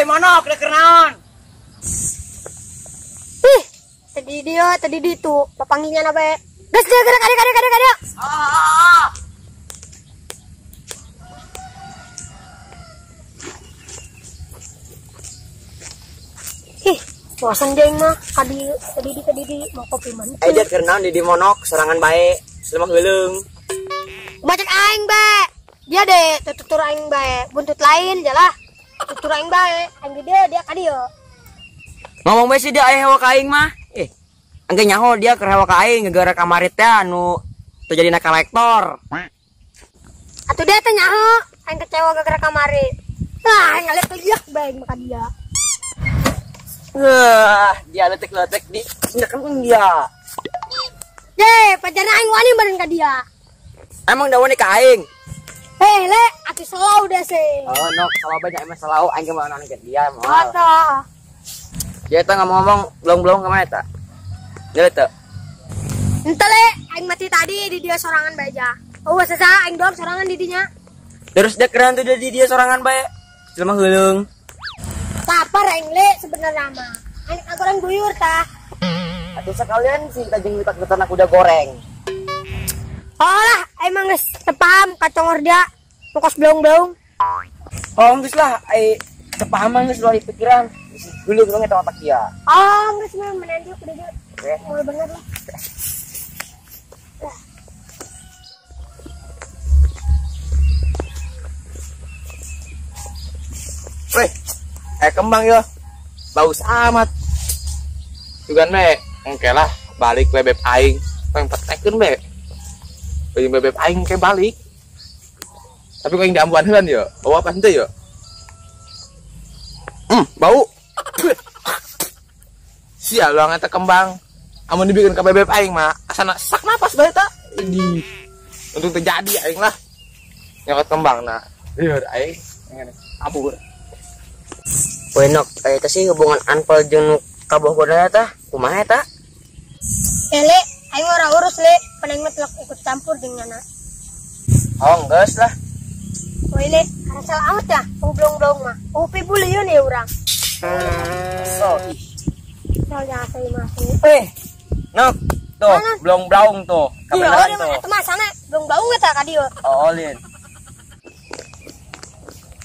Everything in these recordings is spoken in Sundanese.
Woi, monok dek naon? Ih, tadi dia, tadi itu, papanginya na bae. Geus gerak kade kade kade kade. Ah. Ih, bosan dia mah kadi tadi di tadi di mau kopi mana? Eh, dia keur naon di monok sorangan bae, selama heuleung. Bacak aing bae. Dia deh tutur aing bae, buntut lain jalah. Tutur aing bae, aing dia dia ka dieu. Ngomong bae sih dia aya hewa ka aing mah. Eh, engke nyaho dia keur hewa ka aing gegara kamari teh anu teu jadi kolektor. Atuh dia teh nyaho, aing kecewa gegara kamari. Nah, aing ngaleuk-leuk bae maka dia. Wah, dia letek-letek di kan dia. Ye, pacarna aing wani bareng ka dia. Emang da wani ka aing? Hei, le, atuh selau deh sih. Oh, nok, kalau banyak emang selau aing ge mau ke dia moal. Atuh. Dia teh ngomong-ngomong blong-blong ka mana eta? Dia teh. Ente le, aing mati tadi di dia sorangan bae aja. Oh, sasa aing doang sorangan di dinya. Terus dia keren tuh di dia sorangan bae. Jelema heuleung. Lapar aing le sebenarnya mah. Aing goreng buyur tah. Atuh sekalian sih kita jeung mitak beternak kuda goreng. Oh lah, emang geus teu paham kacongor dia. Pokos blong-blong. Oh, geus lah, ai teu paham geus luar pikiran. Heuleung dong eta otak dia. Oh, geus mah menanjuk deui. Oke. Moal bener lah. Weh, kembang yo. Bagus amat. Sugan be, engke lah balik bebek aing. Peng petekeun be. Beuing bebek aing ke balik. Tapi kok aing diambuan heulan yo. Bau apa henteu yo? Bau. Sial luang eta kembang. Amun dibikeun ka bebek aing mah asana sak napas bae ta. Di. Untung terjadi aing lah. Nyokot kembang nah. Lieur aing ngene kabur. Weh nok, eta sih hubungan anpel jeung nu kabogohna tah, kumaha eta? Le, aing ora urus le, pan aing mah telak ikut campur jeung nyana. Oh, geus lah. Weh le, karena salah amat ya, blong-blong mah. Upi bulieun ya urang. So, ih. Soalnya asli mah. Eh, nok, tuh, blong-blong tuh. Kabeneran tuh. Eta mah sana blong-blong eta ka dieu. Oh, lin.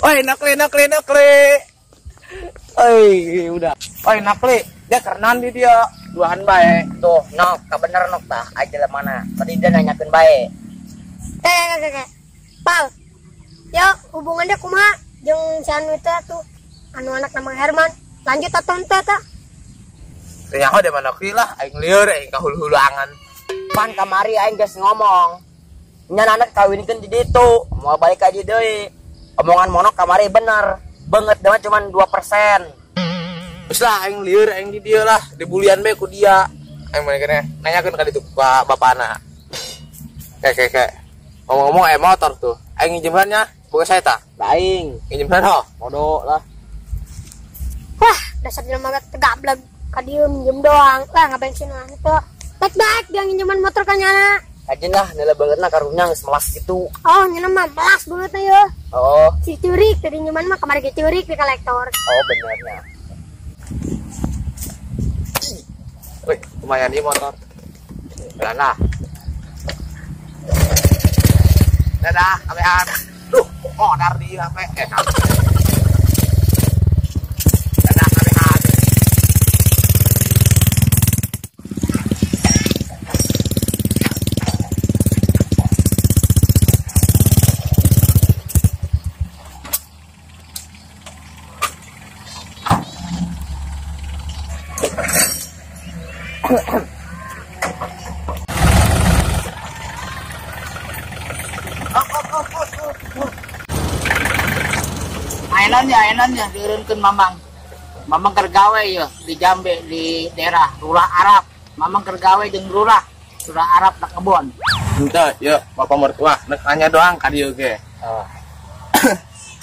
Oi, nakle, nakle, nakle. Oi, udah. Oi, nakle, dia kerenan di dia. Duaan bae. Tuh, nok, kabener nok tah, aja lah mana. Tadi dia nanyakeun bae. Pal. Ya, hubungannya kumaha jeung si anu teh tuh. Anu anak nama Herman. Lanjut atuh henteu tah? Teu nyaho de mana lah, aing lieur aing kahulu-huluangan. Pan kamari aing geus ngomong. Nya anak kawinkeun di ditu, moal balik ka dieu deui. Omongan monok kamari bener. Banget dengan cuman 2%. Wis lah aing lieur aing di dieu lah, dibulian bae ku dia. Aing mah kene nanyakeun ka ditu ka bapana. Kayak ngomong-ngomong aya motor tuh. Aing nginjeman nya, boga saya tah. Aing nginjeman ho. Bodoh lah. Wah, dasar jelema tegablek ka dieu minjem doang. Lah ngabensin lah teu. Baik-baik dia nginjeman motor ka nyana. Kajen lah, nilai banget lah karunya geus melas gitu. Oh, nyana mah melas banget ya. Oh. Si curik tadi nyeman mah kamari ge curik di kolektor. Oh, benernya. Wih, lumayan nih motor. Jalan lah. Dadah, kabehan. Duh, odar di HP. Dadah, kabehan. Ayeuna dieureunkeun Mamang. Mamang keur gawe yeuh di Jambe di daerah Lurah Arab. Mamang keur gawe jeung lurah, Lurah Arab na kebon. Henteu, yeuh bapak mertua nek nanya doang ka dieu ge. Oh.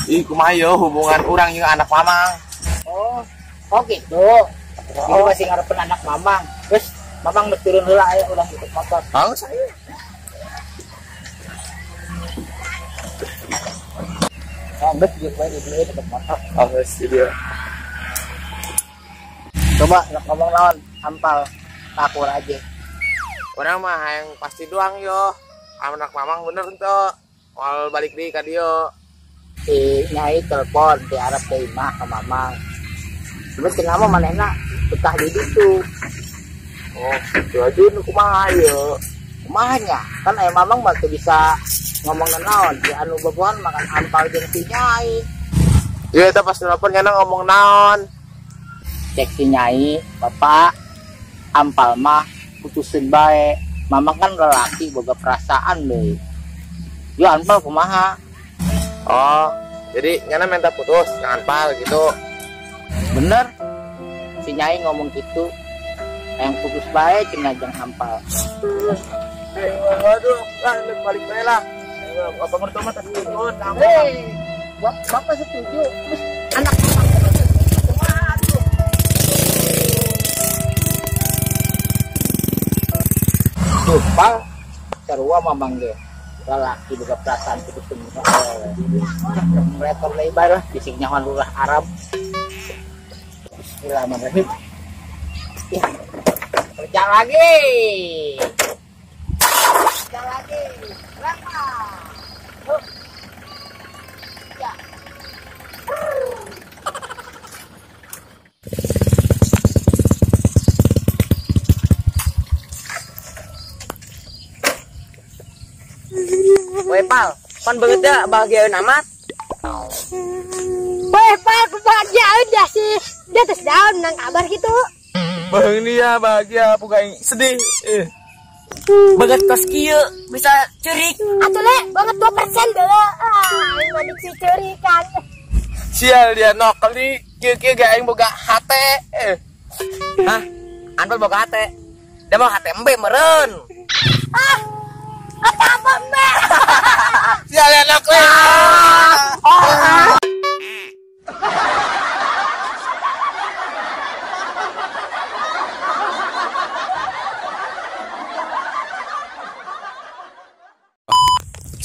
Ih kumaha yeuh hubungan urang jeung anak Mamang. Oh, gitu. Jadi masih ngarepen anak Mamang. Terus Mamang nek turun heula aya ulah ikut motor. Oh, saya. Oh, geus bae dibeli tetep motor. Oh, geus dia. Coba ngomong naon ampal aku aja. Orang mah yang pasti doang yo. Anak mamang bener ento. Moal balik deui ka dieu. Si Nyai telepon di Arab ke imah ka mamang. Terus kenapa manehna betah di ditu? Oh, gitu aja nu kumaha ieu. Kumaha nya? Kan aya mamang mah teu bisa ngomong naon, di anu bobohan makan ampal jeung si Nyai. Iya, eta pas telepon nyana ngomong naon? Cek si Nyai, bapak ampal mah putusin bae. Mamang kan lelaki boga perasaan deui. Yo ampal kumaha? Oh, jadi nyana minta putus jangan ampal gitu. Bener. Si Nyai ngomong gitu. Yang putus bae cenah jeung ampal. Waduh, lah balik bae lah. Bapak mertua mah setuju. Hei, bapak setuju. Terus anak tuh, pal, sarua mamang ge. Lalaki boga perasaan putus semua. Letor lebar lah, bising nyawan lurah Arab. Bismillahirrahmanirrahim. Ya. Kerja lagi. Kerja lagi. Berapa? Ya. Woi pal, pan banget ya bahagia amat. Woi pal, kebahagiaan dah sih. Dia terus down nang kabar gitu. Bang dia bahagia, bukan sedih. Banget kos kieu bisa cerik. Atuh le, banget 2% deh. Ah, ini mah dicurikan. Sial dia nokli, kieu-kieu ge aing boga hate. Hah? Anpal boga hate. Dia mau hate embe meureun. Ah. Apa-apa embe? Sial dia nokli.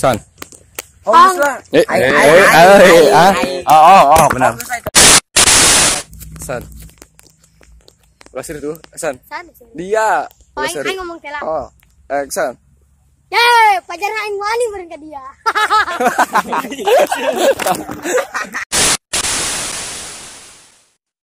San. Oh, oh, benar. San. Ulah itu, San. Dia. Oh, aing ngomong telah. Oh, San. Yeay, pacarnya aing wani bareng ka dia.